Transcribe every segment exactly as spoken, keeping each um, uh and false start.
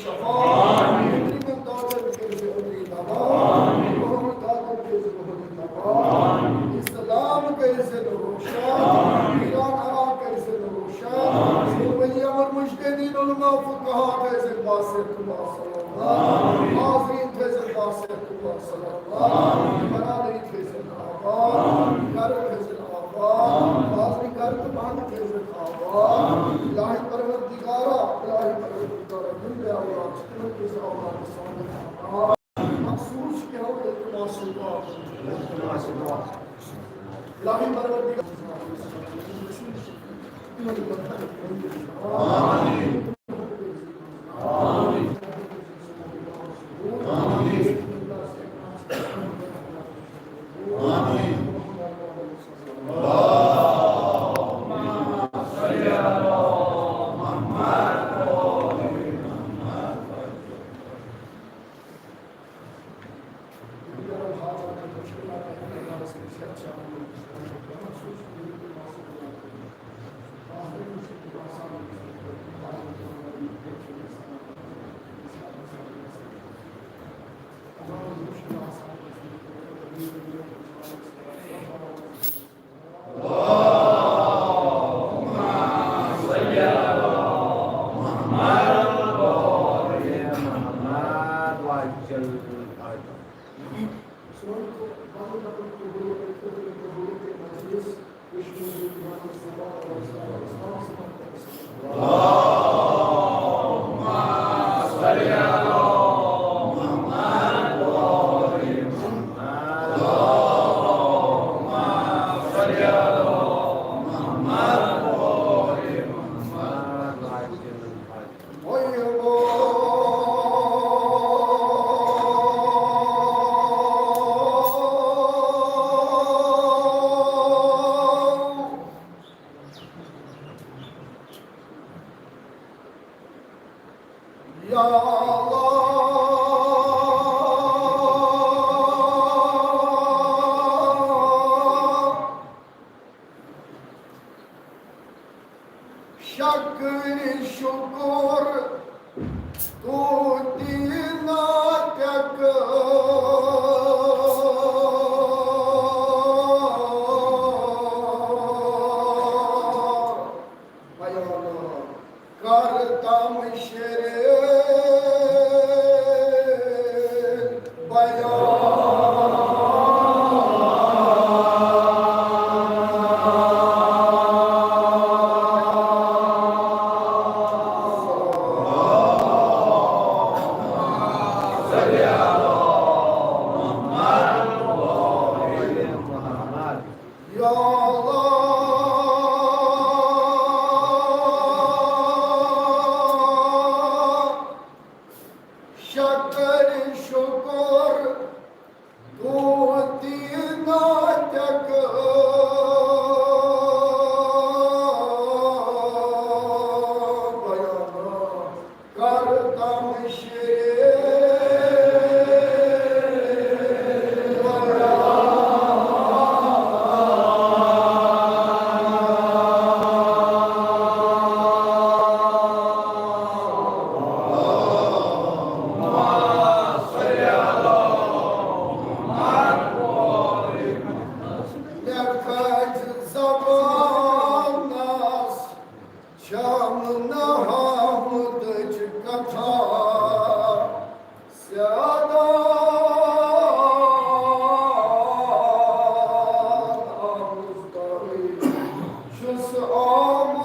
شفا۔ مجرمن دادن کٔرۍ زِ عمری تباہ۔ مجرمن دادن کٔرۍ زِ عمری تباہ۔ اسلام کٔرۍ زِ روشن۔ ایران عراق کٔرۍ زِ روشن۔ ولی امر مجتہدین علماء فقہا تھٲے زِ باصحت و باصلامت۔ حاضرین تھٲے زِ باصحت و باصلامت۔ برادری تھٲے زِ آباد۔ گرٕ تھٲے زِ آباد۔ حاضری گرٕ تہٕ بانہٕ تھٲے زِ آباد۔ الہی پروردگارا، الہی پروردگارا، یِم تہِ اولاد چھِ، تِمن تہِ زِ اولاد صالح۔ مخصوص کیٛاہ ہو التماس دعا۔ التماس دعا۔ الہی پروردگار۔ آمین۔ آمین۔ آمین۔ شکر شکر تو دینا تک بیان کرتم شیرین بیان۔ یا اللہ، شکر شکر تو دینا تک بیان۔ کرتم شیرین بیان۔ مےٚ کھٔژ زبانس چھم نہ حمدٕچ کتھا زیادہ۔ آمُت تۄہہِ چھُس آمُت۔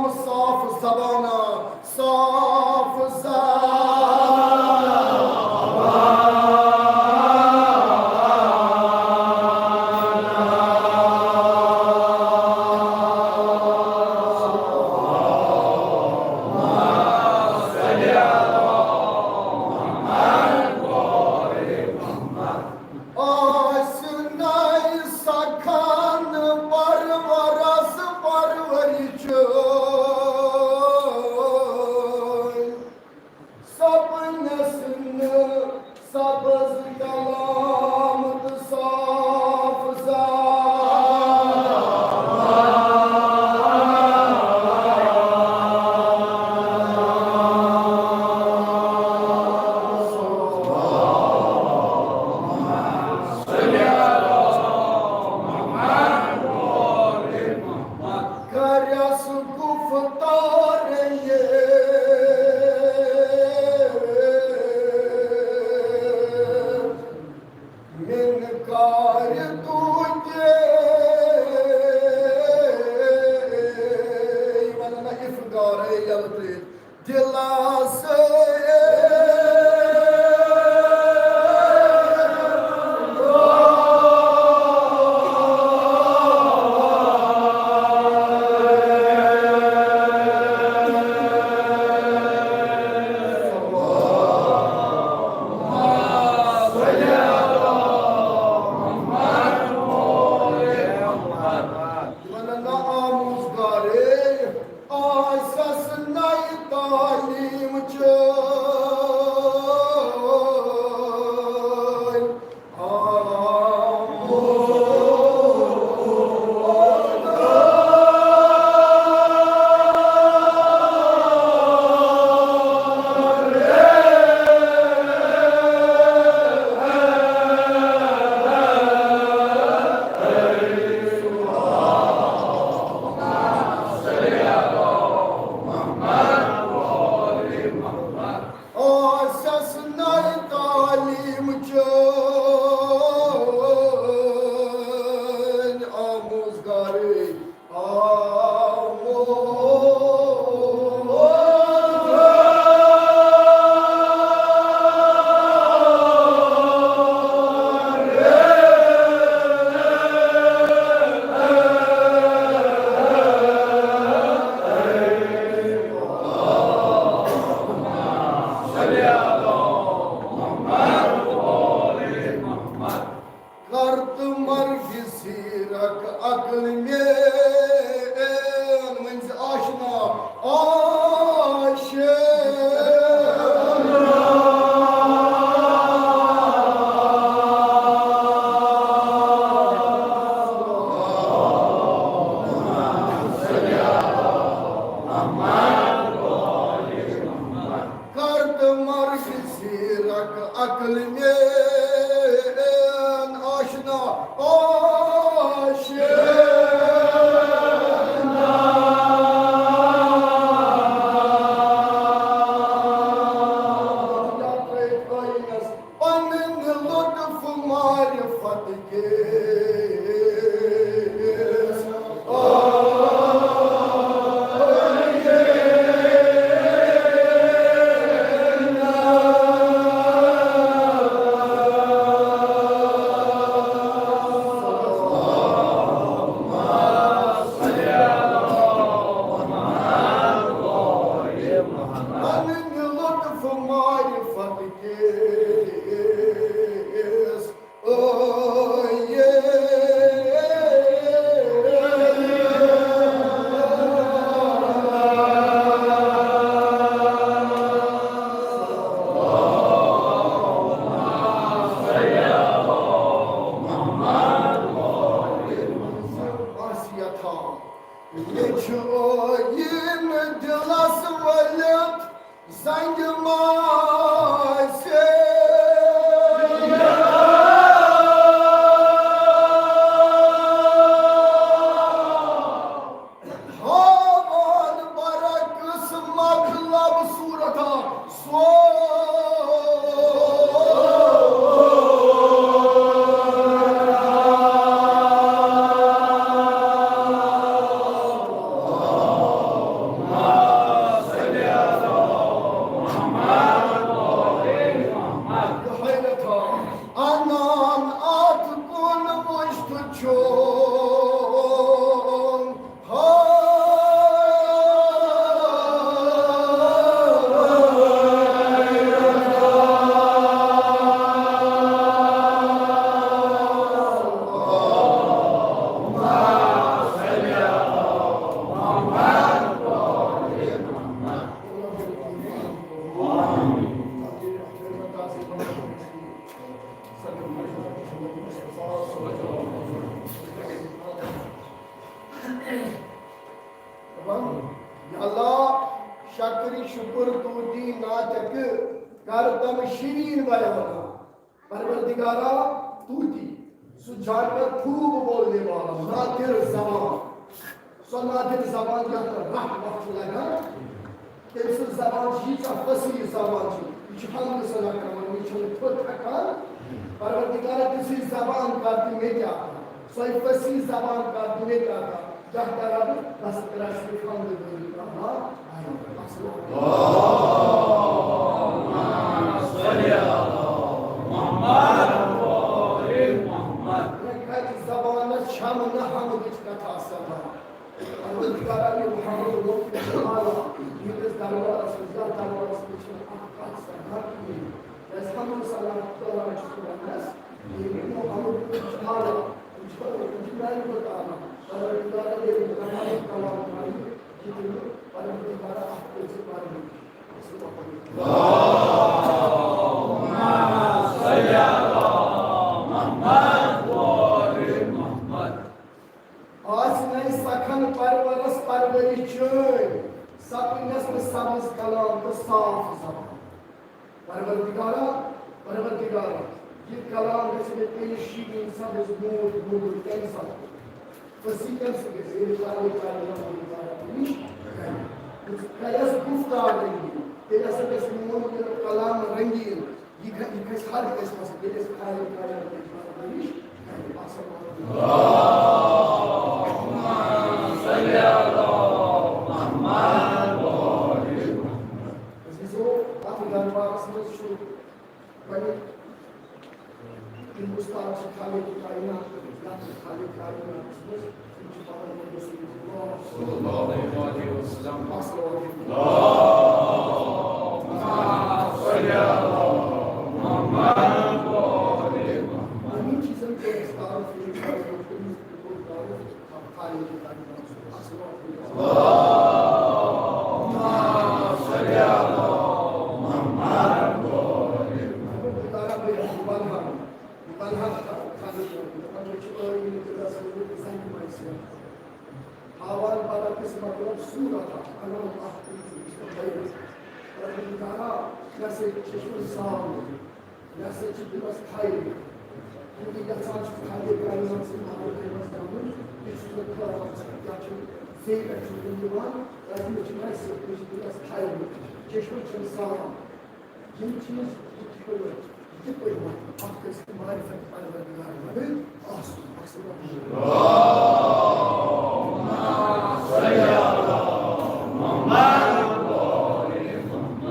صاف زبانہ، صاف زبانہ۔ آسہِ نَے سخن پرورس پرورِش۔ سپنس نہٕ سبز کلام تہٕ صاف زبان۔ کرس گفتار یہ من کار تو کے۔ یہِ وَنان نہ افگار یلہٕ ترٛٲوِتھ۔ دِلاسہٕ۔ یہِ وَنان نہ آموزگارے۔ آسس نَے تعلیٖم چٲنۍ۔ آسس نَے تعلیٖم چٲنۍ آموزگارٕے آموز۔ کر تہٕ مرگ سیرک عقل میٲنۍ، ؤنۍ زِ آشنا، آشنا۔ کر تہٕ مرگ سیرک عقل میٲنۍ آشنا، آشنا۔ پنٕنۍ لطف معرفت کِس۔ پنٕنۍ لطف معرفت کِس۔ مےٚ چھُ ٲییٖن دِلس ؤلِتھ۔ زنگہِ ماسہِ ہاوان برعکس مطلب صورتہ سوز۔ اللہ، شکر شکر توتی ناتک، کر تم شیرین بیان۔ پروردگارا، توتی سُہ جانور پھوٗک بولنے والا، نادر زبان، سۄ نادر زبان یتھ رٹھ وٹھ چھُ لگان، تٔمۍ سٕنٛز زبان چھِ ییٖژاہ فصیح زبان چھِ، یہِ چھِ حمدٕ سنا کران، یہِ چھُنہٕ تھوٚد ہٮ۪کان۔ پروردگارا، تِژھٕے زبان کر تہٕ مےٚ تہِ عطا، سۄے فصیح زبان کر تہٕ مےٚ تہِ عطا، یتھ کرا بہٕ بس کرا صرف حمدٕ بٲری کران۔ کتہِ زبانس چھم نہٕ حمدٕچ کتھا سپدان۔ پروردگارا، یہِ محمد لوگ اعلیٰ، ییٚمِس دربارس منٛز، یتھ دربارس منٛز چھنہٕ اکھ کتھ سپدان کِہیٖنۍ۔ کیازِ حمد صلوات دوران چھُس بہٕ ونان، ییٚلہِ محمد لوگ اعلیٰ، یِم چھِ، یِم چھِ میانہِ کھۄتہٕ اعلیٰ۔ پروردگارا، ییٚلہِ محمد کلام پرِ، یہِ تہِ نہٕ پروردگارا اکھ کٔرۍ زِ پرنہٕ۔ آسہِ نَے سخن پرورس پروری چٲنۍ، سپنس نہٕ سبز کلام تہٕ صاف زبان۔ پروردگارا، پروردگارا، یہِ کلام گژھِ مےٚ تیٚلہِ شیٖرِن سبز، موٗٹھ موٚدُر کَمہِ سببہٕ؟ فصیح کَمہِ سۭتۍ گژھِ؟ ییٚلہِ خالق کائنات نِش کرِ۔ کَرٮ۪س گُفتار رنگیٖن، تیٚلہِ ہسا گژھِ میون یہِ کلام رنگیٖن۔ یہِ گژھِ، یہِ گژھِ ہر کٲنٛسہِ پسند، ییٚلہِ أسۍ خالق کائنات نِش کرِ۔ عزیزو، اتھ دربارس منٛز چھُ وۄنۍ یِم استاد چھِ خالق کائنات، یتھ خالق کائنات منٛز، تِم چھِ پنُن رسول اللہ صلی اللہ علیہ وسلم۔ یِمن چیٖزن کوٚر اَسہِ تعارُف، یِم کوٚر تعارُف۔ ہاوان برعکس مطلب صورت اکھ، اگر اکھ پرٛٮ۪تھ دُنیا، یہِ ہسا چھُ دِلس خیر۔ ییٚلہِ یژھان چھُ خالق کائنات سٕنٛدِ معرفت منٛز گژھُن، یہِ چھُ نہٕ خٲرا وَسان، یَتھ چھُ زیٚیہِ پٮ۪ٹھ چھُ یِوان، کیٛازِ مےٚ چھُ ویسے، مےٚ چھُ دِلس خیر، چشمہٕ چھُنہٕ صاف۔ یِم چیٖز، یہِ کِتھ پٲٹھۍ وَتہِ؟ یہِ کِتھ پٲٹھۍ وَتہِ؟ اَتھ گژھِ معرفت پروردگار وَنٕنۍ آسُن۔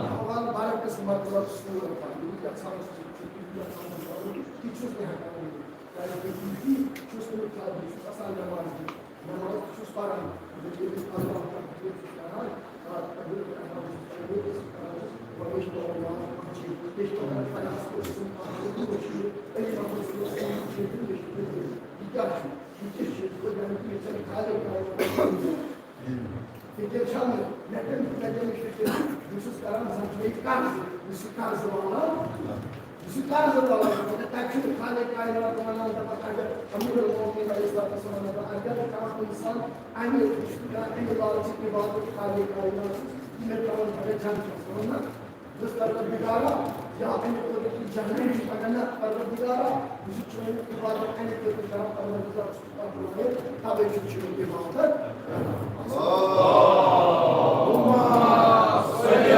حوال برعکس مطلب صورت، یہِ یژھان چھُ، یہِ یژھان چھُ، یہِ چھُس نہٕ ہٮ۪کان ؤنِتھ۔ کیٛازِ کہِ یہِ چھُس نہٕ بہٕ کھادی، یہِ چھُس آسان نٮ۪ماز دِنۍ۔ نٮ۪ماز تہِ چھُس پَران، ییٚلہِ أمِس اللہ تعالیٰ تقبیر چھُس کَران، آ، تقبیر احرام چھُس پَران، چھُس پَران، چھُس، وۄنۍ چھُس پَران نٮ۪ماز پَتہٕ چھِ، بیٚیہِ چھِ پَران فِلحال چھُس بہٕ پَران، چھُس بہٕ، أمۍ پَتہٕ چھُس بہٕ، چھُس بہٕ، یہِ کیٛاہ چھُ؟ یہِ کیٛاہ چھُ؟ یہِ کیٛاہ چھُ؟ یہِ چھُ خالق کائنات۔ فکر چھا مےٚ؟ مےٚ کَمہِ، مےٚ کَمہِ فکر؟ بہٕ چھُس کران زَن چھُ مےٚ یہِ قرض، بہٕ چھُس قرض والان، بہٕ چھُس قرض والان۔ مگر تَتہِ چھُنہٕ خالق کائنات وَنان، دَپان، اگر امیر المومنین علیہ الصلوۃ والسلام وَنان، دَپان، اگر کانٛہہ اِنسان اَمہِ، یہِ چھُ کران اَمہِ لالچہِ عبادت خالق کائنات، یہِ مےٚ ترٛاوان پَگاہ جنتَس منٛز، نہ؟ یُس پروردگارا، یا اَمہِ خٲطرٕ چھُ جہنم چھُ پَگاہ، نہ، پروردگارا، بہٕ چھُس چٲنۍ عبادت اَمہِ خٲطرٕ کران، پروردگار چھُس پَتہٕ وَنان، تَوَے چھُس چٲنۍ عبادت کران۔ اللہم صل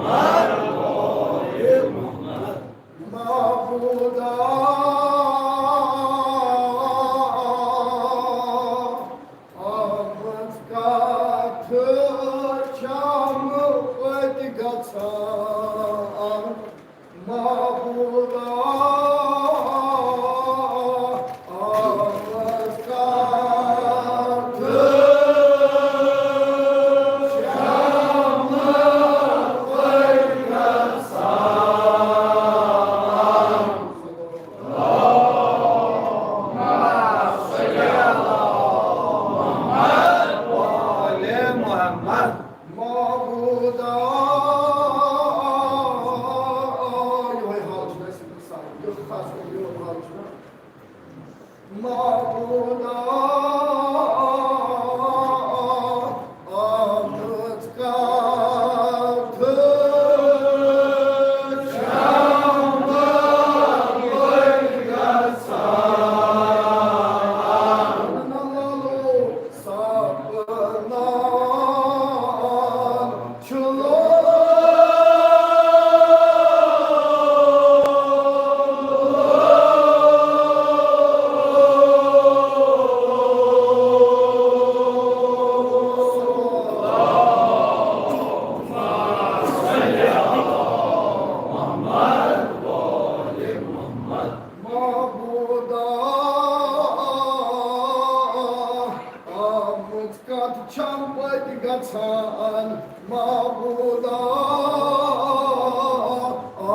علی محمد۔ معبودا، آمٕژ کتھ چھم وتہِ گژھان، معبودا، آمٕژ کتھ چھم وتہِ گژھان۔ پتۍ گژھان معبودا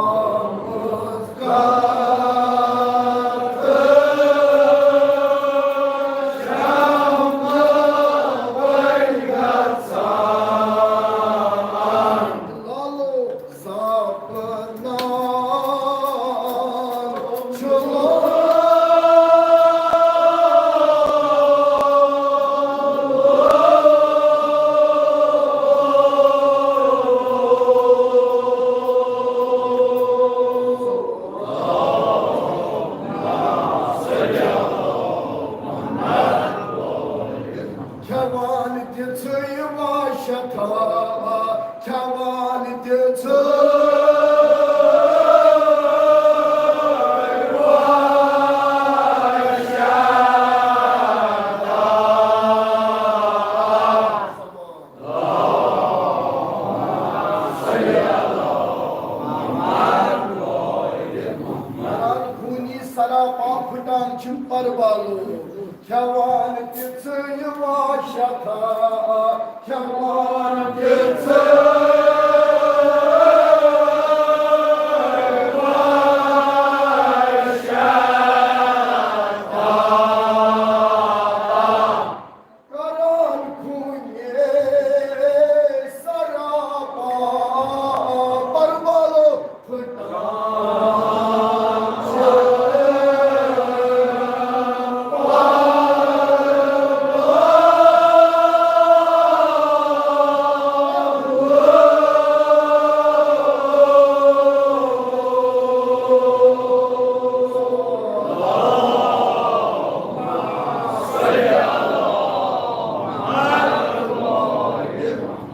آمُت لالو زاپنان چھُ کھٮ۪وان تہِ ژٕے واشتھا، کھٮ۪وان تہِ ژٕے واشتھا۔ خوٗنی سراپا پھٕٹان چھِ پربالو، کھٮ۪وان تہِ ژٕے واشتھا، کھٮ۪وان تہِ ژٕے واشتھا۔ کران خوٗنی سراپا پربالو پھٕٹان۔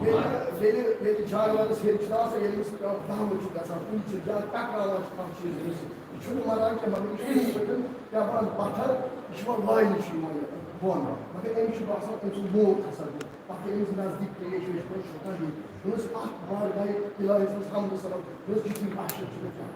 ییٚلہِ، ییٚلہِ، ییٚلہِ جانورَس ہیٚرِ چھُ آسان، ییٚلہِ أمِس پٮ۪ٹھ دَمہٕ چھُ گژھان، کُنہِ چھُ یا ٹکراوان چھُ کانٛہہ چیٖز أمِس سۭتۍ۔ یہِ چھُنہٕ مَران کینٛہہ، مگر یہِ چھُ یِتھ پٲٹھۍ پٮ۪وان پَتھر، یہِ چھُ یِوان لاینہٕ چھُ یِوان یہِ بۄن، مگر أمِس چھُ باسان أمۍ سُنٛد موت کھسان۔ پتہٕ ییٚلہِ أمِس نزدیٖک پیش، یہِ چھُ پتہٕ شوقان یہِ۔ دوٚپُس، اَتھ بار گاہہِ الٰہی سٕنٛز حمدٕ سلام۔ دوٚپُس، جسم وحشت چھُ مےٚ کران۔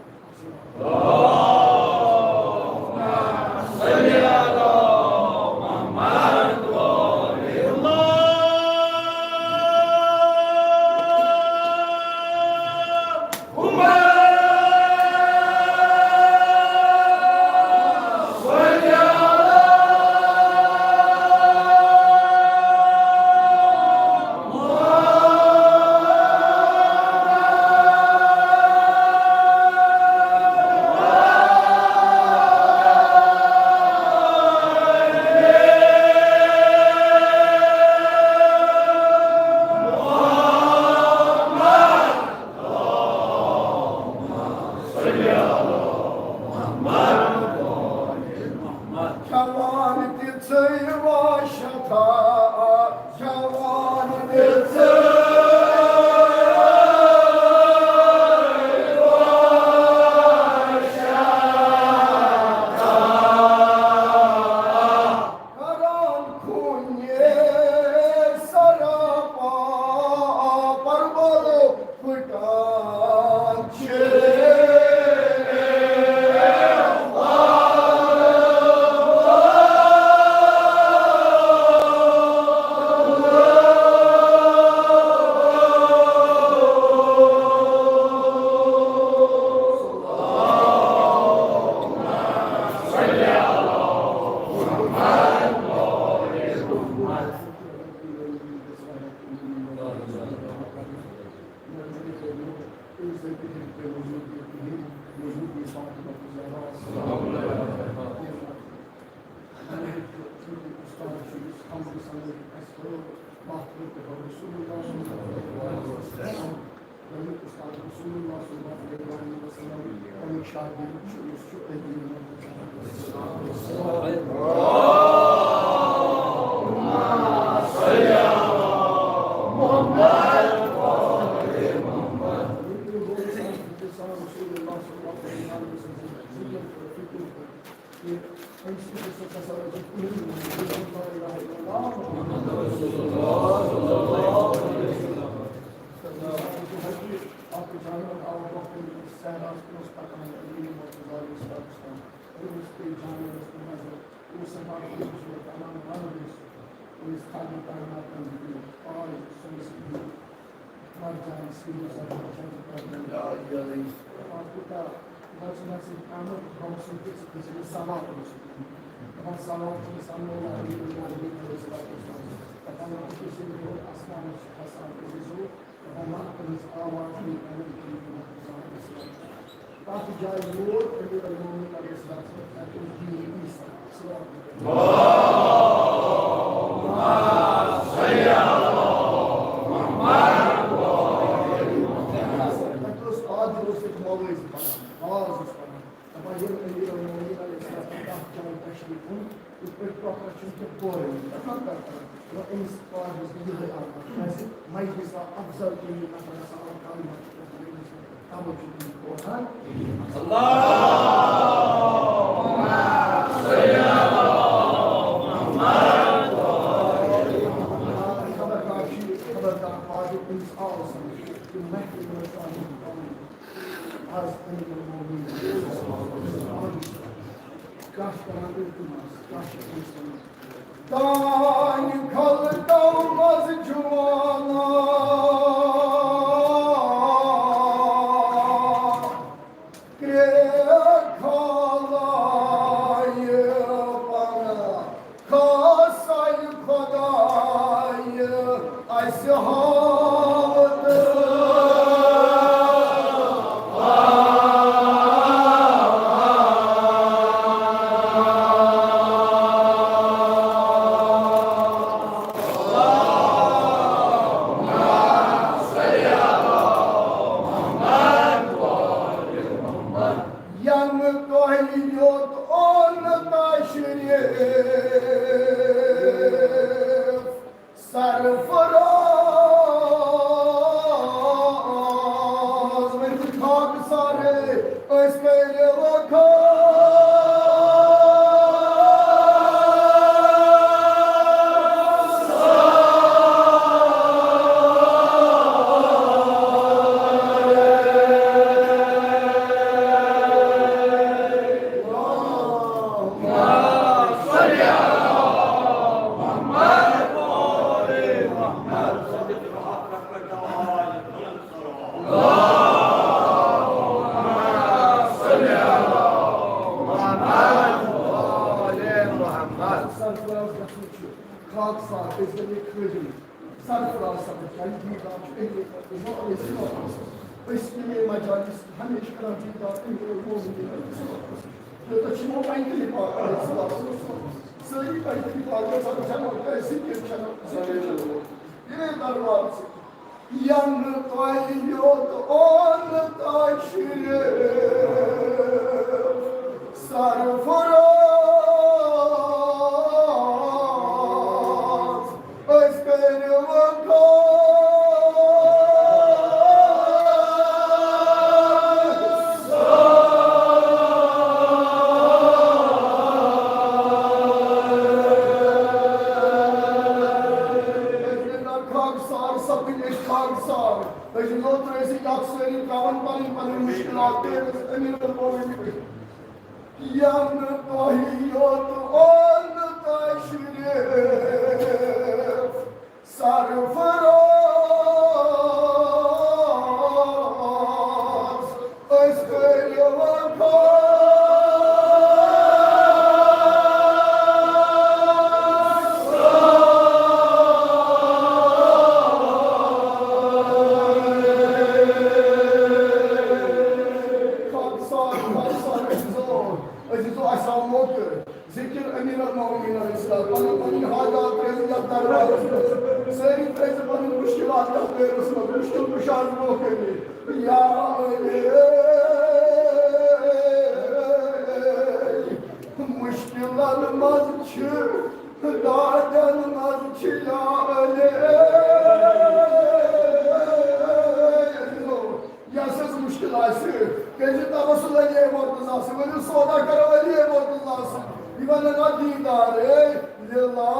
کھٮ۪وان تہِ ژٕے واشتھا، کھٮ۪وان تہِ ژٕے واشتھا۔ کران خوٗنہِ سراپا پربالو پھٕٹان چھِ۔ سوال اوس۔ دپان، سوال چھُ أمِس اَمہِ مولا علی علیہ الصلوۃ والسلام۔ دپان، ییٚلہِ أسۍ ییٚمہِ ہیوٚر آسمانَس چھِ کھسان، أسۍ گژھو، دپان، نہ، تٔمِس آواز یی پنٕنۍ کِنۍ۔ تَتھ جایہِ ووت امیر المومنین علیہ السلام، تَتہِ اوس دین عیسیٰ۔ السلام علیکم۔ تَتہِ اوس قاضی، اوس تَتہِ مولوی پَران، واز اوس پَران۔ دَپان، ییٚلہِ امیر المومنین علیہ السلام تَتھ جایہِ تشریف اوٚن، یِتھ پٲٹھۍ پتہٕ چھُنہٕ کینٛہہ پورٕ یِوان۔ تَتھ منٛز کَتھ کَران۔ وۄنۍ أمِس پاٹھَس گٔے یِہوٚے عادت، کیٛازِ مجلسا افضل کِنۍ یہِ نفر آسان، اور کَم نفر آسان، أمِس کَمو چھُ تِم پوشان۔ خبردار چھِ، خبردار پاٹھۍ أمِس آو سَمجھ، یِم محفِل منٛز چھِ آمٕتۍ پَنُن۔ از امیر المومنین کاش کران التماس، کاش کران۔ دانہِ خلقو منٛز جوانا، کرٛیکھ کھلایہِ پناہ۔ خاصے خدایہِ اسہِ ہاوتہٕ۔ ینہٕ تۄہہِ یوٚت اوٚن تشریف سرفراز، ؤنِو خاکسارے، أسۍ کٔرِو خاک۔ سرفراز گژھُن چھُ خاکسار، أسۍ گٔے خٲجِم۔ سرفراز صٲب، کیٛازِ دیٖدار چھُ أہلِ، أسۍ چھِ یِمے مجالس ہمیشہِ کران دیٖدار أمیر المومنین علیہ السلام۔ یوٚتَتھ چھِ یِمو پینتٲلۍ پاک علیہ السلام۔ سٲری پینتٲلۍ پاک گژھان جمع، کیٛازِ ذِکِر چھَنہٕ، ذِکِر چھَنہٕ۔ یِمے دربار چھِ۔ ینہٕ تۄہہِ یوٚت اوٚن تشریف سرفراز، أسۍ کٔرِو خاک۔ خاکسار سپٕدۍ أسۍ خاکسار۔ أسۍ لوٚت رٲسۍ اَتھ سٲری ترٛاوان پنٕنۍ پنٕنۍ مُشکِلات۔ تُہۍ ٲسۍ أمیٖر المومنین۔ ینہٕ تۄہہِ یوٚت اوٚن تشریف سرفراز، أسۍ کٔرِو خاک۔ خاکسار، خاکسار عزیزو، عزیزو، اَسہِ آو موقعہٕ۔ ذِکِر امیر المومنین علیہ السلام، پنٕنۍ پنٕنۍ حاجات ترٲوِو یَتھ دربارس منٛز۔ سٲری ترٲوِو پنٕنۍ مُشکِلات یَتھ دٲیرس منٛز، مُشکِل کُشا برونٛہہ کَنہِ۔ یا علی، مُشکِلن منٛز چھِ، دادٮ۪ن منٛز چھِ یا علی۔ یۄس یۄس مُشکِل آسہِ، کٔرۍزِ توسل علی مرتضیٰ سۭتۍ، ؤنِو سودا کرو علی مرتضیٰ سۭتۍ۔ یہِ وَنن اَتھ دیٖدارے لِلہوے۔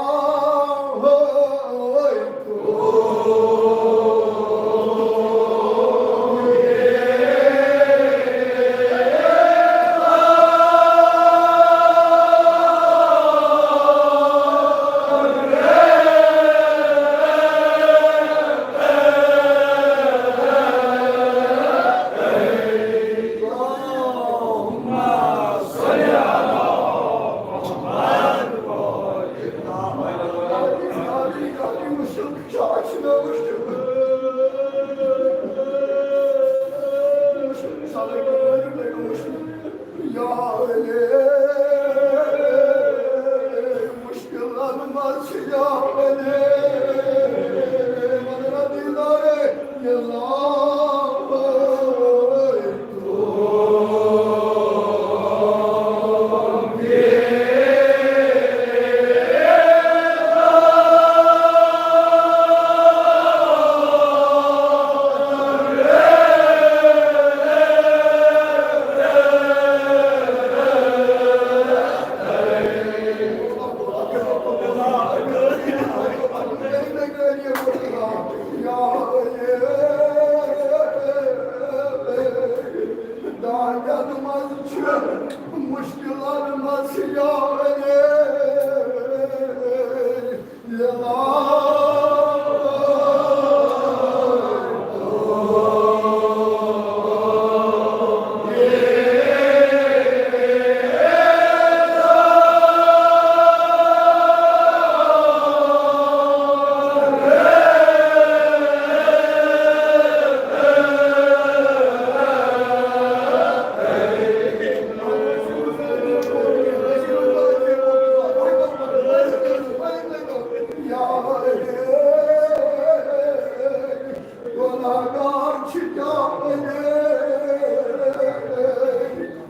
یا علی،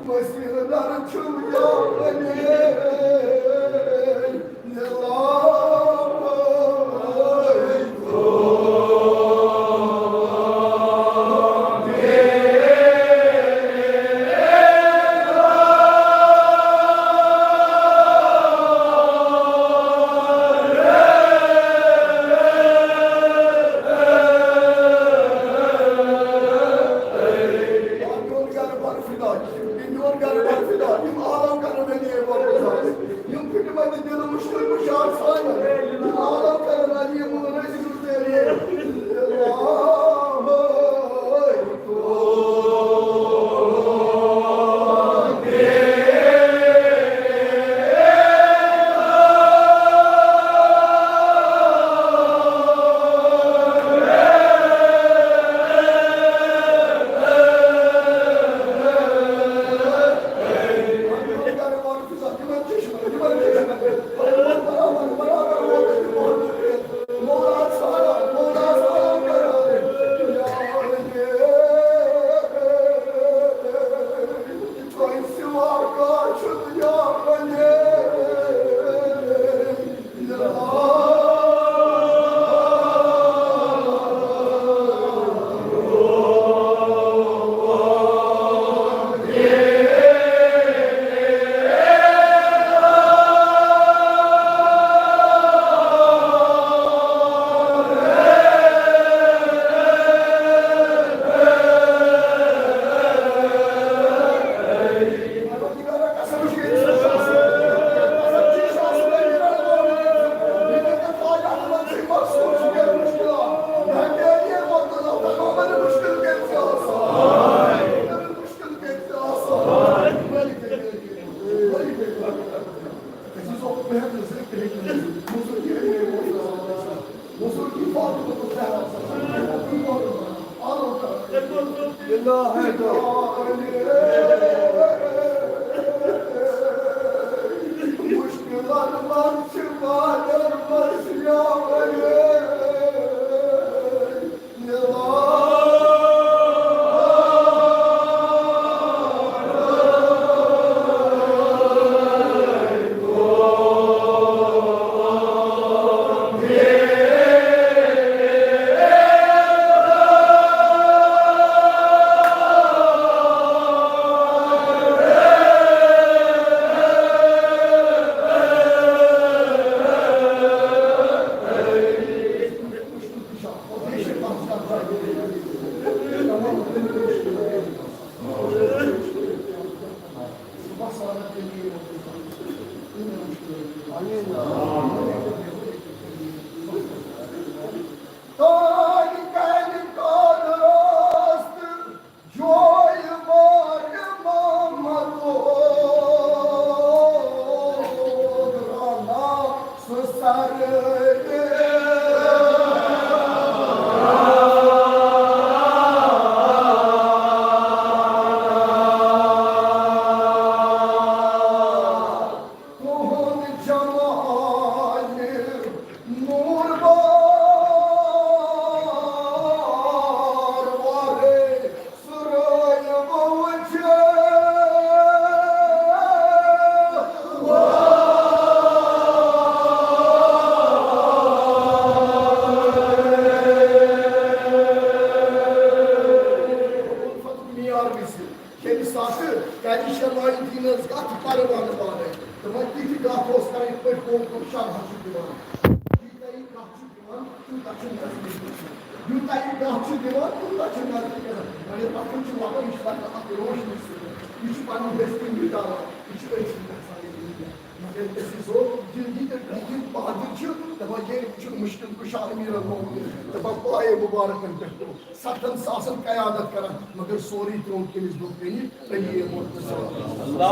مسیح در چھُم یا علی، میون گرٕ بر فدا، میون گرٕ بر فدا، یِم عالم کرن مےٚ نیک وقتس آز۔ یِم پھٹمٕتۍ دِلہٕ مُشکِل کُشاد سانہِ، یِم عالم کرن علی مُنزِل تیرے۔ تُہُنٛد جمال نور بار وارے سُرٲے وُچھِتھ۔ ییٚمہِ ساتہٕ کریشنائی دینس گتھ پروانہٕ پانے۔ تِمن تہِ چھِ گتھ اوس کران یِتھ پٲٹھۍ قوم قوم شرح چھُ دِوان۔ یوٗتاہ یہِ گتھ چھُ دِوان، تیوٗتاہ چھُ نزدیٖک گژھان۔ یوٗتاہ یہِ گتھ چھُ دِوان، تیوٗتاہ چھُ نزدیٖک گژھان۔ مگر پتہٕ چھُ لبان، یہِ چھُ لگان اتھ روشنی سۭتۍ۔ یہِ چھُ پنُن بہتری مٹاوان۔ یہِ چھُ أتھی گژھان یہِ دُنیا۔ مگر عزیزو، زندگی تہٕ دِلہِ بہادر چھِ دپان، ییٚلہِ وٕچھُن مُشکِل کُشا امیر المومنین، دپان، پایے مُبارکن پٮ۪ٹھ۔ ستن ساسن قیادت کران، مگر سورُے ترٛوو کٔمِس برٛونٛہہ کنہِ؟ علی محمد صلی اللہ علیہ وسلم۔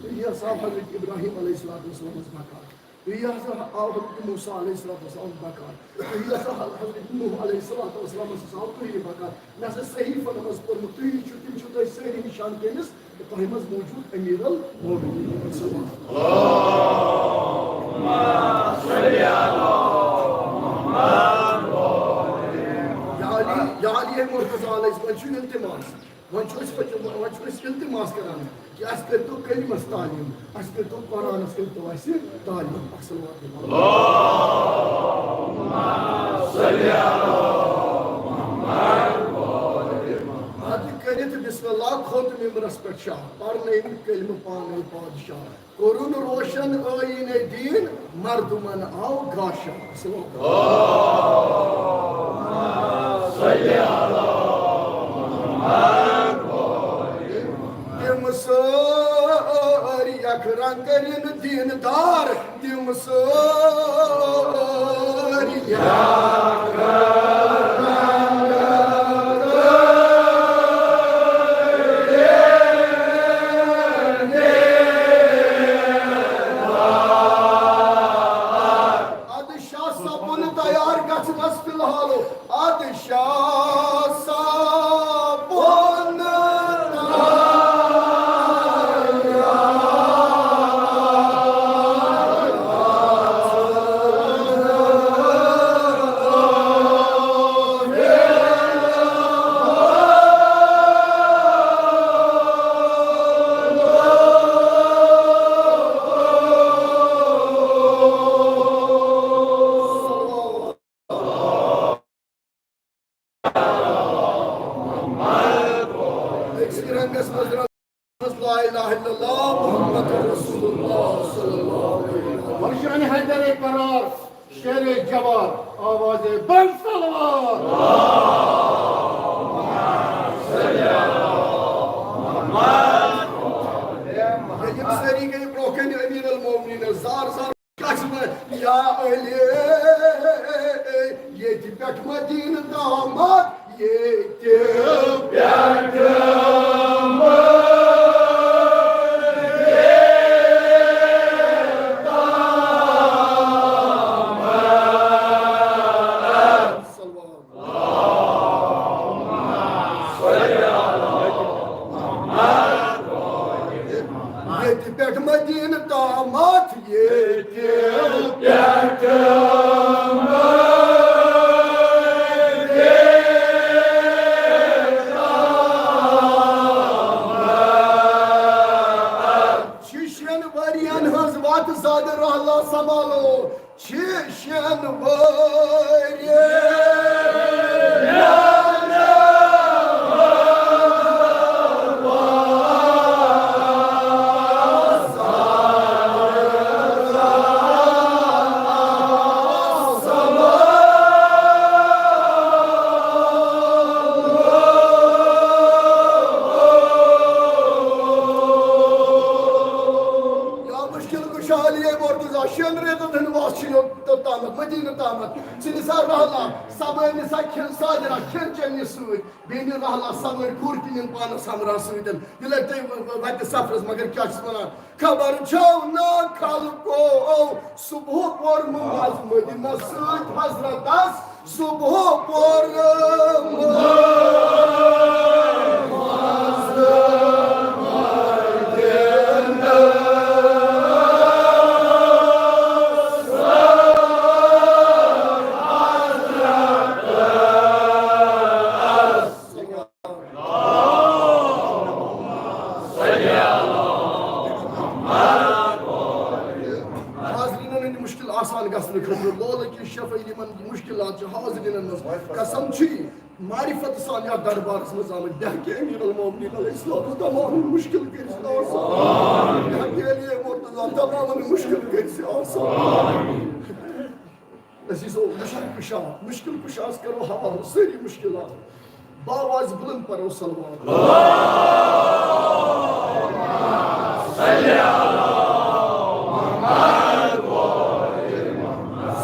تُہۍ ہسا حضرت ابراہیم علیہ الصلوۃ والسلامس بکار، تُہۍ ہسا آو حضرت موسیٰ علیہ الصلوۃ والسلام بکار، تُہۍ ہسا حضرت نوح علیہ الصلوۃ والسلامس ہسا آو تُہۍ بکار۔ مےٚ ہسا صحیفن منٛز پوٚرمُت، تُہۍ چھِو، تِم چھِو تۄہہِ سٲری نِشان کٔمِس؟ تۄہہِ منٛز موجود امیر المومنین۔ یا علی، یا علی مرتضیٰ علیہ السلام چھُ التماس۔ وۄنۍ چھُ أسۍ، وۄنۍ چھُ أسۍ التماس کران کہِ اَسہِ کٔرۍتو کلمس تعلیٖم، اَسہِ کٔرۍتو قرآنس، کٔرۍتو اَسہِ تعلیٖم۔ اکھ صلوات دِمو۔ پتہٕ کٔرِتھ بسم اللہ کھوٚت ممبرس پٮ۪ٹھ شاہ، پرنٲوِن کلمہٕ پانے پادشاہ۔ کوٚرُن روشن ٲییٖنِ دیٖن، مردمن آو گاشا۔ تِم سٲری یک رنگ کٔرِن دیٖندار، تِم سٲری یک ادٕ شاہ سپُن تیار گژھنس فی الحال، ادٕ شاہ سپُن تیار۔ أکسٕے رنگس منٛز درٛاو لا الہ الا اللہ محمد رسول اللہ صلی اللہ علیہ وسلم۔ ورشان حیدر قرار، شیر جبار، آواز بلند صلوات۔ ییٚلہِ یِم سٲری گٔے برٛونٛہہ کنہِ امیر المومنین زار زار کتھ منٛز، یا علی، ییٚتہِ پٮ۪ٹھ مدینہٕ تامتھ، ییٚتہِ پٮ۪ٹھ مدینہٕ تامتھ۔ ییٚتہِ پٮ۪ٹھ مدینہٕ تامتھ، ییٚتہِ پٮ۪ٹھ مدینہٕ تامتھ۔ چھِ شٮ۪ن ؤرین ہٕنٛز وتھ زد رحلہ سنبھالو۔ چھِ شٮ۪ن ؤرین۔ یا مشکل کشا علی مرتضیٰ، شٮ۪ن رٮ۪تن ہٕنٛدۍ وتھ چھِ یوٚت تہٕ تامتھ، مدینہٕ تامتھ۔ ژٕ نِسا رحلہ، سوٲرۍ نِسا کھٮ۪ن سادرا، کھٮ۪ن چٮ۪ن نہِ سۭتۍ۔ بیٚیہِ نہِ رحلہ سوٲرۍ، گُر تہِ نِن پانس ہمراہ سۭتۍ۔ یہِ لگہِ تۄہہِ و-، و-، وتہِ سفرس، مگر کیٛاہ چھُس ونان؟ خبر چھو نا خلقو، صبح پوٚرمُت مز مدینس سۭتۍ حضرتس۔ صبح پوٚرمُت مز مدینس۔ حاضریٖنن ہٕنٛدۍ مُشکِل آسان گژھنہٕ خٲطرٕ لولہٕ کہِ شفٲیی یِمن مُشکِلات چھِ حاضریٖنن منٛز۔ قسم چھُ یہِ معرفت سان یتھ دربارس منٛز آمٕتۍ، بہٕ ہیٚکہِ امیر المومنین علیہ السلام تمام مُشکِل کٔرِتھ آسان، بہٕ ہیٚکہِ علی مرتضیٰ تمام مُشکِل کٔرِتھ آسان۔ عزیزو، مُشکِل کُشا، مُشکِل کُشاہس کرو حوالہٕ سٲری مُشکِلات۔ باواز بُلند پرو صلوات۔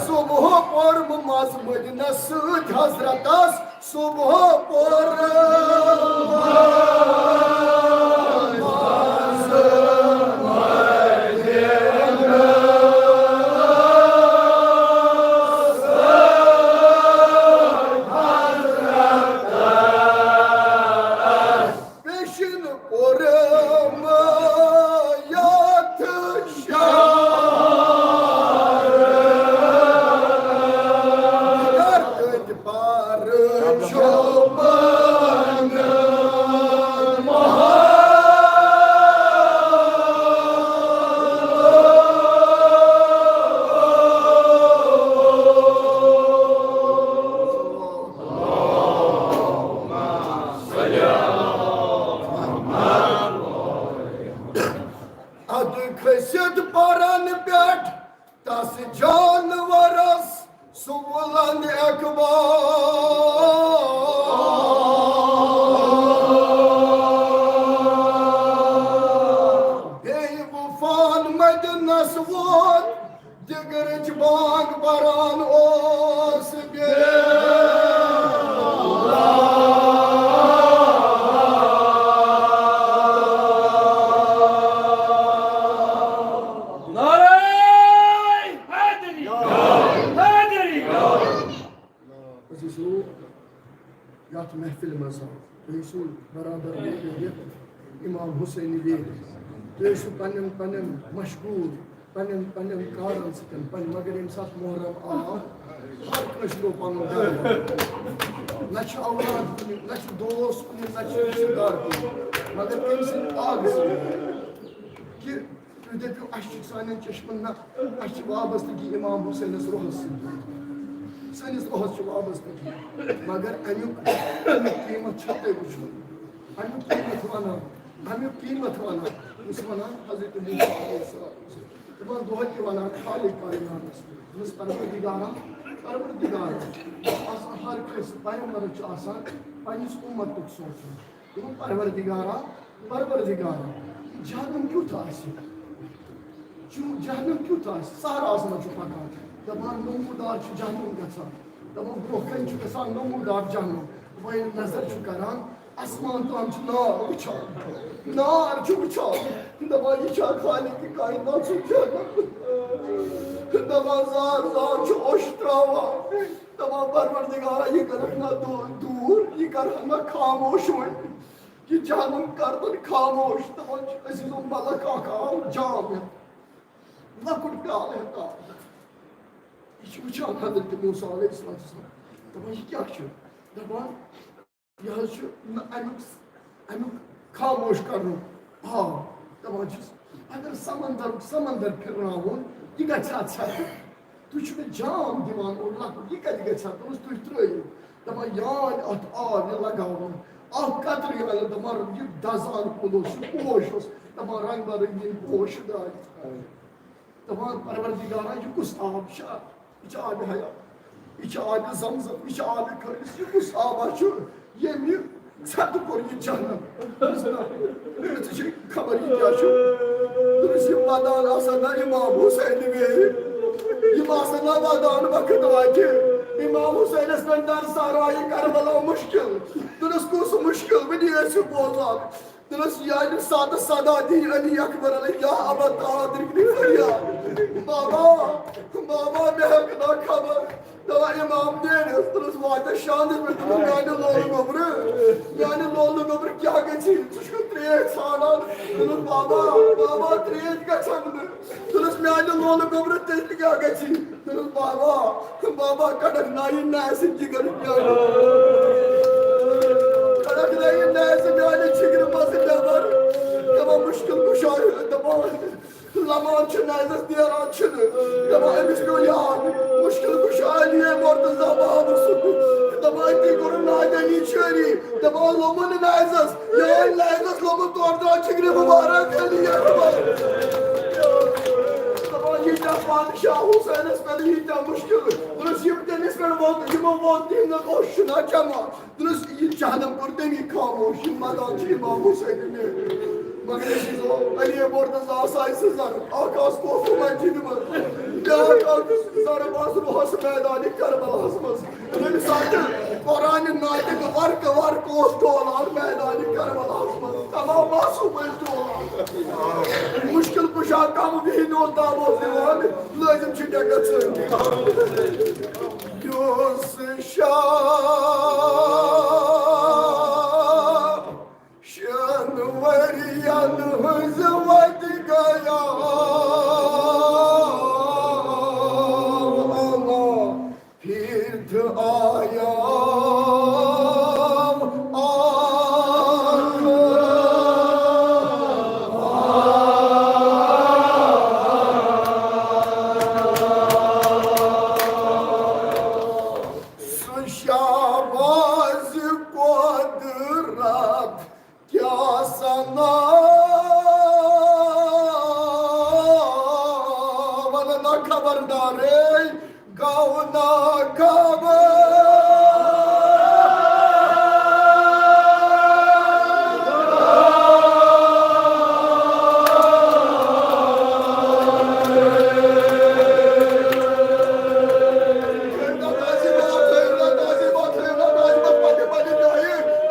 صبح پوٚرمُت مز مدینس سۭتۍ حضرتس، صبح پوٚرمُت مز کوٚرمہٕ یتھ شہر، اگر کٔتۍ پر چھُ پنُن محل۔ ادٕ کھٔسِتھ پرن پٮ۪ٹھ تس جانورس سُہ بُلند اقبال۔ بیٚیہِ وفان مدنس ووت دِگرٕچ بانگ بران اوس بیٚیہِ۔ نعرہ حیدری! حیدری! عزیزو، یتھ محفلہِ منٛز آو۔ تُہۍ ٲسِو برادر ویرِ، امام حسین ویرِ۔ تُہۍ ٲسِو پننٮ۪ن پننٮ۪ن مشغول، پننٮ۪ن پننٮ۪ن کارن سۭتۍ پننہِ، مگر ییٚمہِ ساتہٕ محرم آو، ہر کٲنٛسہِ گوٚو پنُن گرٕ۔ نہ چھُ اولاد کُنہِ، نہ چھُ دوس کُنہِ، نہ چھُ رشتہٕ دار کُنہِ۔ مگر تٔمۍ سٕنٛدۍ آگہٕ سۭتۍ کہِ تُہۍ دٔپِو، اَسہِ چھِ سانٮ۪ن چشمن نہ، اَسہِ چھِ وابستگی امام حسینس روحس سۭتۍ۔ سٲنِس روحس چھِ وابستگی۔ مگر اَمیُک، اَمیُک قۭمتھ چھُ تۄہہِ وٕچھُن۔ اَمیُک قۭمتھ وَنان، اَمیُک قۭمتھ وَنان، یُس وَنان حضرت موسیٰ علیہ السلام۔ دَپان دۄہَے تہِ وَنان خالق کائناتس، دوٚپمَس، پروردگارا، پروردگارا۔ آسان ہر کٲنٛسہِ پیغمبرس چھُ آسان پننِس اُمتُک سونٛچُن۔ دوٚپُن، پروردگارا، پروردگارا، جہنم کیُتھ آسہِ؟ چون جہنم کیُتھ آسہِ؟ صحراہس منٛز چھُ پکان، دپان، نمودار چھُ جہنم گژھان، دپان، برونٛہہ کنہِ چھُ گژھان نمودار جہنم۔ وۄنۍ ییٚلہِ نظر چھُ کران، آسمان تام چھُ نار وٕچھان، نار چھُ وٕچھان، دپان، یہِ چھا خالق کائنات سُنٛد جہنم؟ دپان، زار زار چھُ اوٚش تراوان، دپان، پروردگارا، یہِ کرکھ نہ دو-، دوٗر، یہِ کرکھ نہ خاموش وۄنۍ۔ یہِ جہنم کردن خاموش۔ دپان چھِ، عزیزو، ملک اکھ آو جام ہٮ۪تھ، لۄکُٹ پیالہٕ ہٮ۪تھ آو۔ یہِ چھُ وٕچھان حضرت موسیٰ علیہ السلام۔ دپان، یہِ کیٛاہ چھُ؟ دپان، یہِ حظ چھُ نہ امیُک، امیُک خاموش کرنُک آب۔ دپان چھِس، اگر سمندرُک سمندر پھِرناوُن، یہِ گژھِ ہا ژھٮ۪تہٕ۔ تُہۍ چھِو مےٚ جام دِوان اورٕ لۄکُٹ، یہِ کَتہِ گژھِ ہا؟ دوٚپمَس، تُہۍ ترٛٲیِو۔ دَپان، یاد اَتھ آب یہِ لَگاوُن، اَکھ قطرٕ یہِ لَگاوُن، دَپان، یہِ دَزان کُل اوس، یہِ پوش اوس، دَپان، رنٛگ بہ رنٛگیٖن پوش درٛاے۔ دَپان، پروردگارا، یہِ کُس آب چھُ؟ یہِ چھُ آبِ حیات، یہِ چھُ آبِ زمزم، یہِ چھُ آبِ خٲلص، یہِ کُس آبا چھُ؟ ییٚمۍ یہِ ژھٮ۪تہٕ کوٚر یہِ جہنم۔ دوٚپمَس، نہ۔ دوٚپمَس، ژےٚ چھے خبر یہِ کیٛاہ چھُ؟ دوٚپمَس، یہِ ودان آسان نہ امام حسین ویرِ۔ یِم آسان نہ ودان وقت واتہِ۔ امام حسینس پٮ۪ٹھ در صحرایہِ کربلا مشکل۔ دوٚپمَس، کُس مشکل؟ وٕنی ٲسِو بوزان۔ دوٚپمَس، ییٚلہِ سادٕ صدا دی علی اکبر علیہ، یا ابا تعالیٰ، تُہۍ کٔرِو فریاد۔ بابا، بابا، مےٚ ہٮ۪کہٕ نہ خبر۔ دَپان، امام نیرِ، دوٚپمَس، واتہِ شاندَس پٮ۪ٹھ، دوٚپمَس، میٛانہِ لولہٕ گوٚبرٕ، میٛانہِ لولہٕ گوٚبرٕ کیٛاہ گژھی؟ ژٕ چھُکھ ترٛیش ژھانڈان؟ دوٚپمَس، بابا، بابا، ترٛیش گژھن نہٕ۔ دوٚپمَس، میٛانہِ لولہٕ گوٚبرٕ تیٚلہِ کیٛاہ گژھی؟ دوٚپمَس، بابا، بابا، کڑکھ نایہِ ناسہِ جِگر میٛانہِ۔ کڑکھ نایہِ ناسہِ میٛانہِ جِگرٕ منٛزٕ نٮ۪بر۔ دَپان، مُشکِل کُشا، دَپان، لمان چھُ نازس نیران چھُنہٕ۔ دَپان، أمِس پیوٚو یاد، مُشکِل کُشا علی مرتضیٰ بہادر صٲبُن۔ دَپان، أتی کوٚرُن نادٲنی جٲری۔ دَپان، لوٚمُن نازس، یہِ اوٚن نازس لوٚمُن، تورٕ درٛاو جِگرِ مُبارک علی اکبر۔ دَپان، ییٖتیٛاہ بادشاہ حُسینس پٮ۪ٹھ ییٖتیٛاہ مُشکِل، دوٚپُس، یِم تٔمِس پٮ۪ٹھ ووت، یِمو ووت تِہنٛدٮ۪ن اوٚش چھُنہ چَمان۔ دوٚپنَس، یہِ جہنم کوٚر تَمی خاموش، یِم وَدان چھِ اِمام حُسینہِ مےٚ۔ مگر عزیزو، علی مرتضیٰ آسہٕ آسہِ زَرٕ، اَکھ آس کوفہٕ مسجدِ منٛز، بیٛاکھ آس زَرٕ آس روحَس میدانِ کربلاہَس منٛز۔ ییٚمہِ ساتہٕ قرآنِ ناطق ورقہٕ ورقہٕ اوس ڈولان میدانِ کربلاہَس منٛز، تمام معصوم ٲسۍ ڈولان۔ مُشکِل کُشا کم وِہِنۍ اوس دعوت دِوان، لٲزِم چھِ ڈٮ۪کَس سۭتۍ۔ یُس شاہ شن ؤرین ہٕنٛز وتہِ گٔیاو، اللہ پھر تہِ آیاو۔ سُہ شاباز قۄدرت کیٛاہ سنا، ونہٕ نا خبردارے، گوٚو نا خبر۔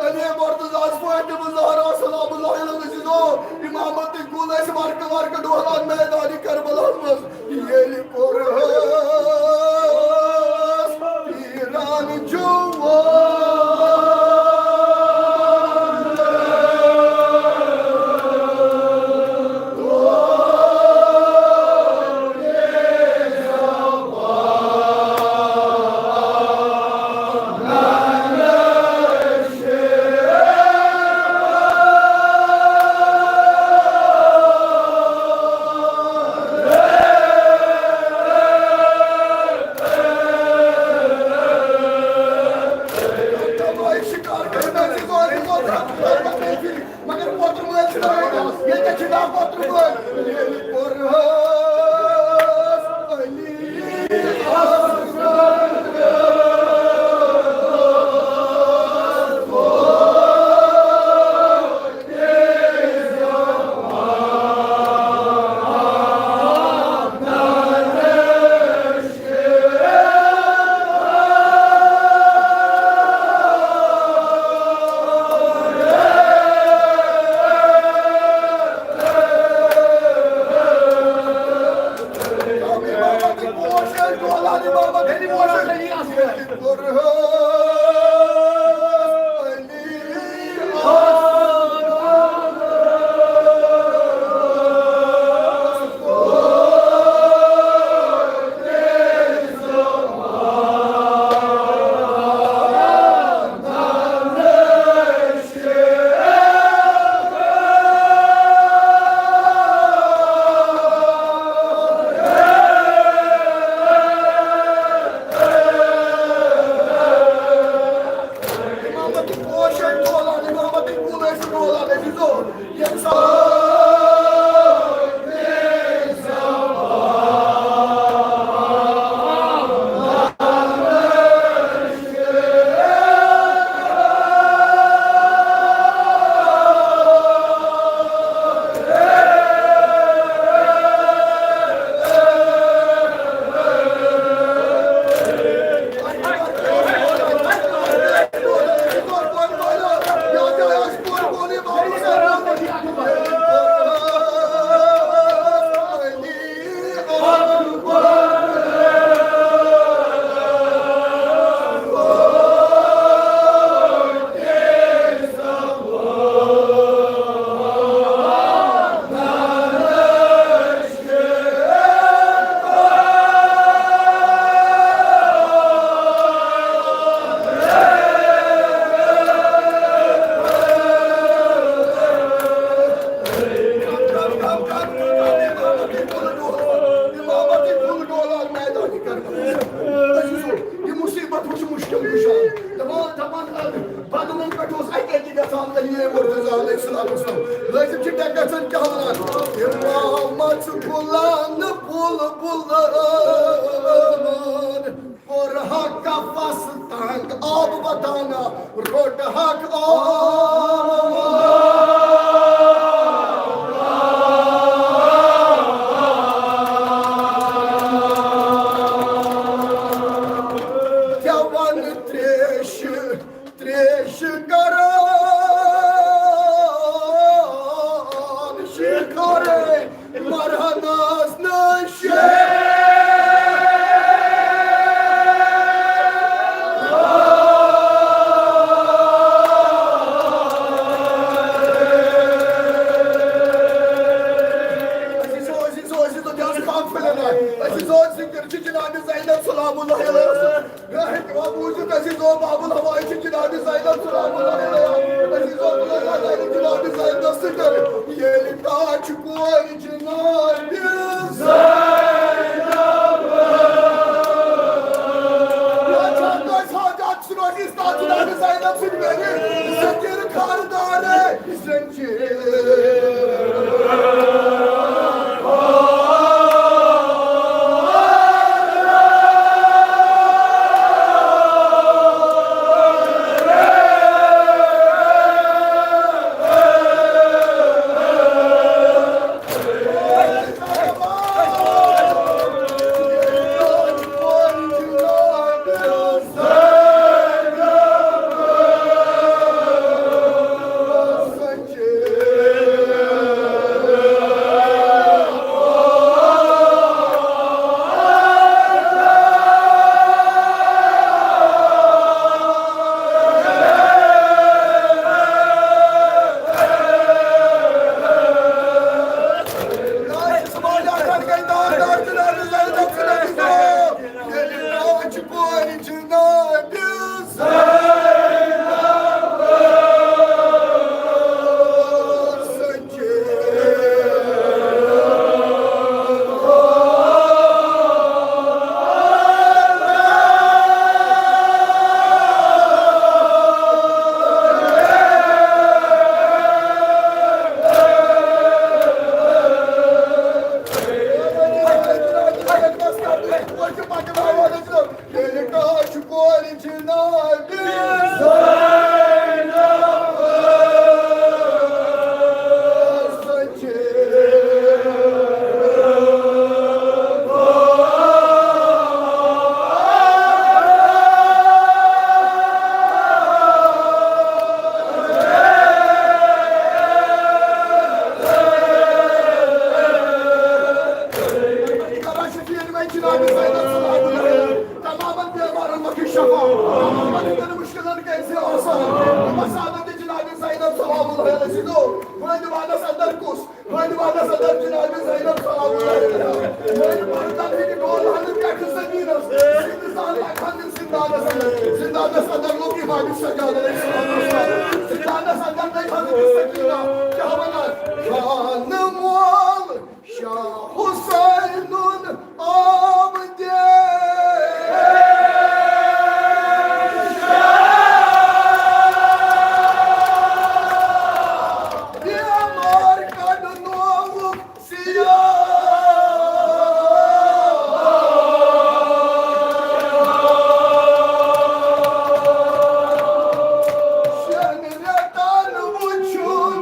علی مرتضیٰ فاطمہ زہرا سلام اللہ علیہ، امامت کُل اَسہِ ورقہٕ ورقہٕ ڈولان میدانِ کربلاہس منٛز۔ ییٚلہِ کوٚرہَس پیٖران جوان۔ مگر پوتر مٲلۍ چھِ دَپان، ییٚتہِ چھِ دَپان پوتر مٲلۍ۔ ییٚلہِ کوٚرہَس علی اصغر امامت پوشن ڈولان، امامت کُل ٲسۍ ڈولان، أسۍ زور۔ ییٚمہِ ساتہٕ یہِ مصیبت وٕچھ مُشکِل کُشا۔ دَپان، دَپان، اَدٕ بدنَن پٮ۪ٹھ اوس اَکہِ اَکہِ گژھان علی مرتضیٰ علیہ الصلوۃ والسلام۔ لٲزِم چھِ ڈٮ۪کہٕ گژھان کیٛاہ وَنان؟ امامت غلام بُلبُلن کوٚر ہا کفس تنگ آب وطن، روٚٹ ہاک آب۔ گٮ۪وَن تریشہِ، تریشہِ کران شِکارے۔ مرہنس نشے۔ جناب زینب سلام اللہ علیہا، عزیز اللہ علیہ جناب زینب سۭتۍ، ییٚلہِ کانٛہہ چھُ کورِ جناب زینب۔ یا چھا کٲنٛسہِ حاجت سُہ روزِ استاد جناب زینب سۭتۍ میٛانہِ ذکر خاردارے۔ ییٚلہِ کانٛہہ چھُ کورِ جناب زینب سچے۔ تمامن بیمارن مۄکھِ شفا، تمامن ہٕنٛدٮ۪ن مُشکِلن کٔرۍ زِ آسان۔ مسانہٕ تہِ جناب زینب سلام اللہ علیہا سٕنٛدیو وٲلۍ وانس اندر کُس، وٲلۍ وانس اندر جناب زینب سلام اللہ علیہا۔ وٲلۍ پردن ہٕنٛدِ ڈول ہنہٕ پٮ۪ٹھٕ زٔمیٖنس، زِندٕ زان لکھن ہٕنٛدِس زندانس اندر، زندانس اندر لوٚگ امام سجاد علیہ السلام۔ زندانس اندر نٔے حضرت سکینہ کیٛاہ ونان؟ خانہٕ مول شاہ حسینُن آمدے۔ بیمار کڑنووُکھ سیاہ۔ شٮ۪ن رٮ۪تن وُچھُن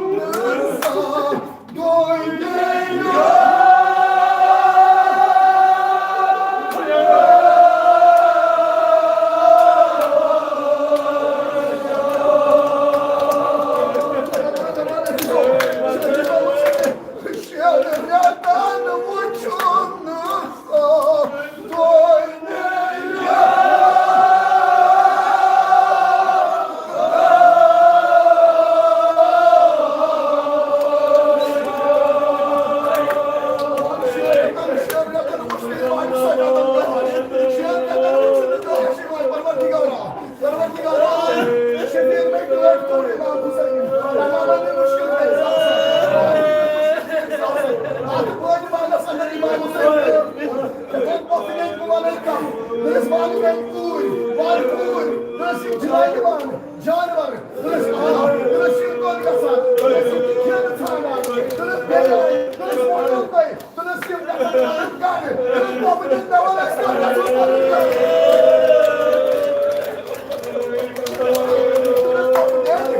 نہٕ زانٛہہ۔ جانور، تٔمِس آب، تٔمِس چھِ یِم دۄد گژھان، تٔمِس چھِ یِم کھٮ۪ن ژھانڈان، تٔمِس بیٚیہِ، تٔمِس ووٚن یِم تۄہہِ، تٔمِس چھِ یِم گژھان کَرٕنۍ، تٔمِس دوٚپ، تٔمِس مےٚ وَن اَسہِ کَتھ گژھو پَنٕنۍ کَتھ۔ تٔمِس دوٚپ، تٔمۍ، دوٚپ، تٔمۍ،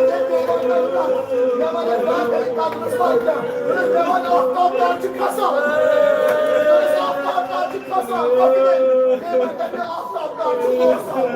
تٔمۍ وَن اَسہِ کَتھ، مےٚ وَن اَسہِ کَتھ، تٔمِس وَن کیٛاہ؟ تٔمِس مےٚ وَن آفتاب کَر چھُ کھسان؟ تٔمِس آفتاب کَر چھُ کھسان؟ پَتہٕ گٔے، تٔمۍ وَن تَتہِ آفتاب کَر چھُ کھسان؟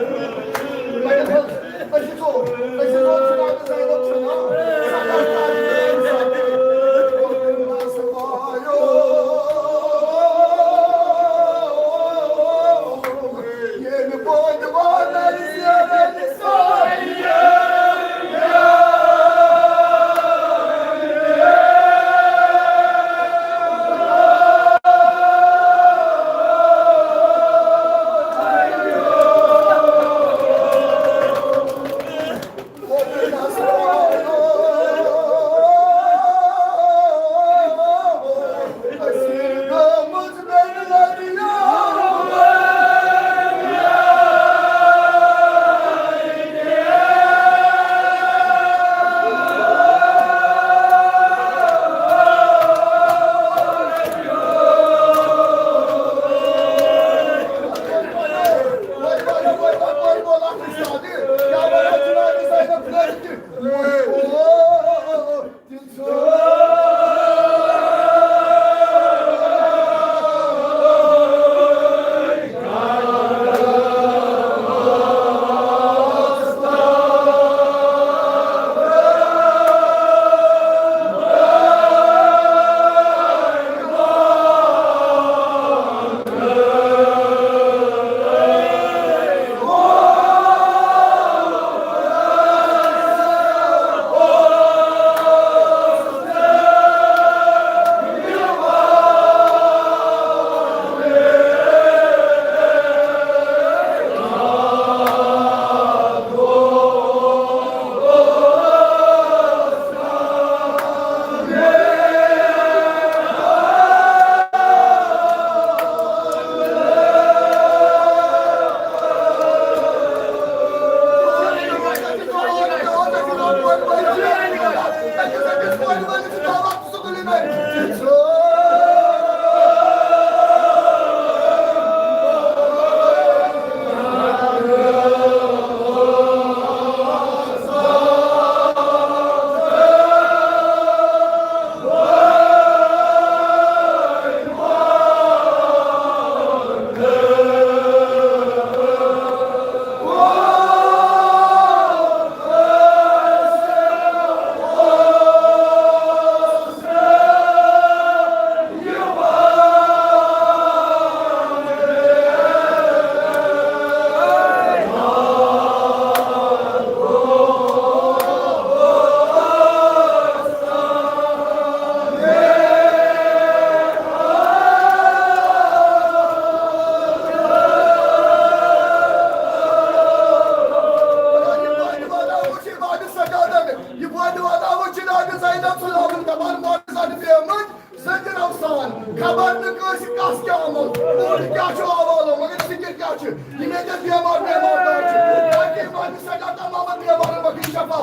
یہِ وَنہِ وَناوُن چھِ دادِ زینب سُنٛد آمُت دَپان، معجزات پیمٕتۍ زٔنٛدۍ رَو سان۔ خبر نہٕ کٲنٛسہِ کَس کیٛاہ آمُت، کوٗر کیٛاہ چھُ آوالو، مگر فِکِر کیٛاہ چھِ؟ یِم ییٚتٮ۪تھ بٮ۪مار وٮ۪مار دار چھِ، تاکہِ یِم آسہِ سٮ۪ٹھاہ تَمامَن بٮ۪مارَن بَخشِ شفا۔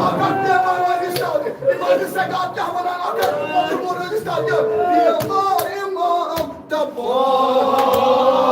اَکھ اَکھ بٮ۪مار روزِ سیوٚد، یِم آسہِ سٮ۪ٹھاہ کیٛاہ وَنان، اَکھ اَکھ مَجبوٗر روزِ سیوٚد۔ بٮ۪مار اِمام تَبار۔